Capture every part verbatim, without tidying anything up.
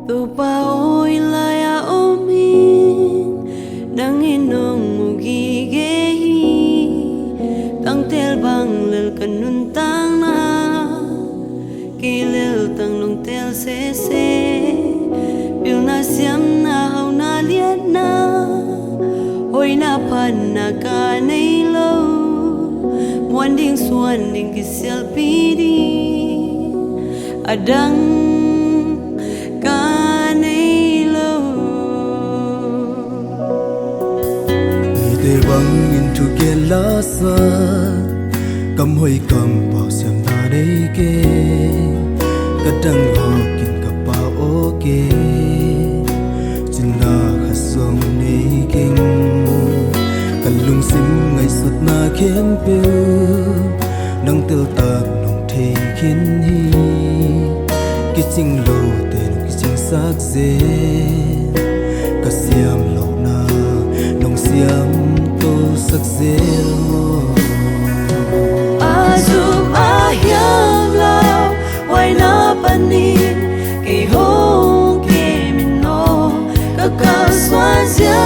Topa aw, hih lai-ah om ing, nang in hong mu gige hi. Tangtel bang lel ka nuntakna, kei lel tang nong tel sese. Pilna, siamna, hauhna, liatna, hoihna, phatna ka nei lo. Muan ding, suan ding, kisialpi ding, a dang ka nei lo. Mite bangin thugen lasa, kam hoih kam pau siamna nei keng. Ka dang hawkin ka pau aw kei, cinna khat zong nei keng. Ka lungsim ngaihsutna khempeuh nang teltak nong thei khin hi. Kicing lote nong kicingsak zel, ka siam lohna nong siamtosak zel maw. A zum a hiam lau, huaina panin kei hong kem in aw. Ka kalsuan zia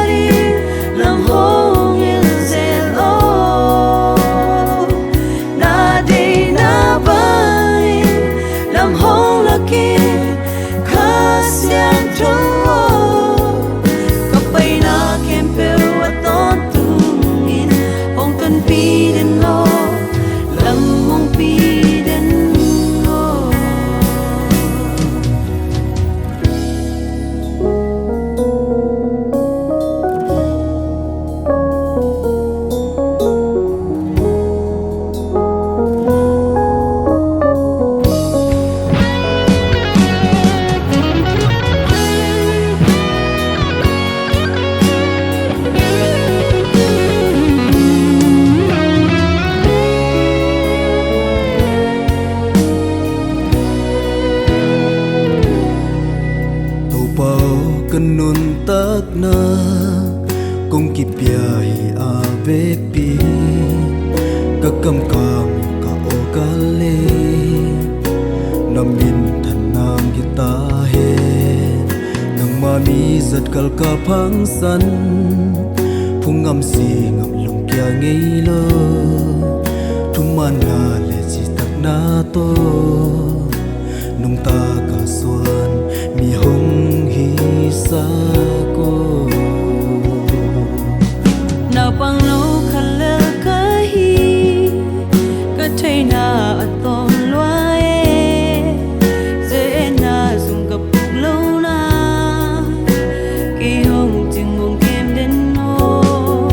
ding lam hong hilh zel aw. Na deihna bangin lam hong lak in, Kha Siangtho aw. Ka paina khempeuh a tawntungin hong tonpih den aw, lam hong pih den aw. Topa aw, ka nuntakna kong kipia hi a vekpi, ka kam ka muk ka aw ka lei, na minthan nang hi ta hen. Nangma mi zat kal ka phangsan, phung ngam si ngam lungkia ngei lo, thumanna le citakna tawh nungta kalsuan mi hong hisak aw. Naupang lo khat lel ka hi, ka theihna a tawm lua e. Ze-etna zum ka puk lo na, kei hong cing hong kem den aw.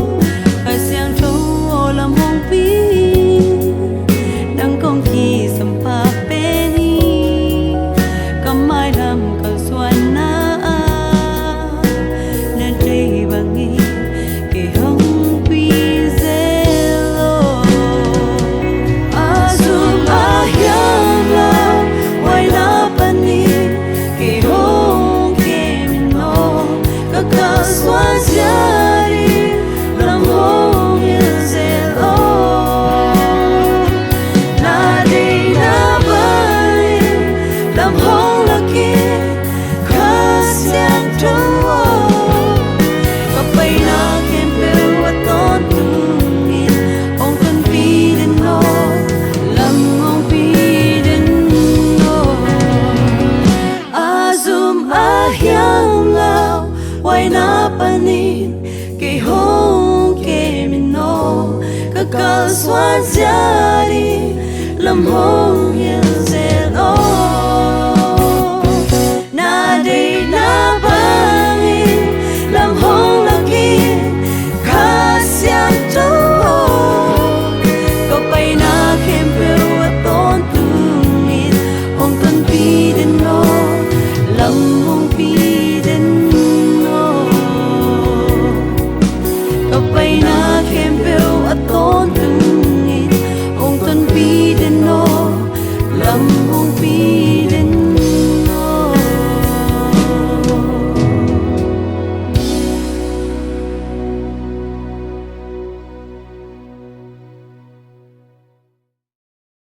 Kha Siangtho aw, lam hong pih, nang kong kisam pah pen hi. Ka mailam kalsuanna ah na deih bangin kei hong pih zel aw. A zum a hiam lau, huaina panin kei hong kem in aw. Ka kalsuan zia ding lam hong hilh zel aw. Na deihna bangin lam hong lak in, Kha Siangtho aw. Ka paina khempeuh a tawntungin hong tonpih den aw, lam hong pih den aw. A zum a hiam lau, huaina panin kei hong kem in aw. Ka kalsuan zia ding lam hong hilh zel aw. Na deihna bangin lam hong lak in, Kha Siangtho aw. Ka paina khempeuh a tawntungin hong tonpih den aw, lam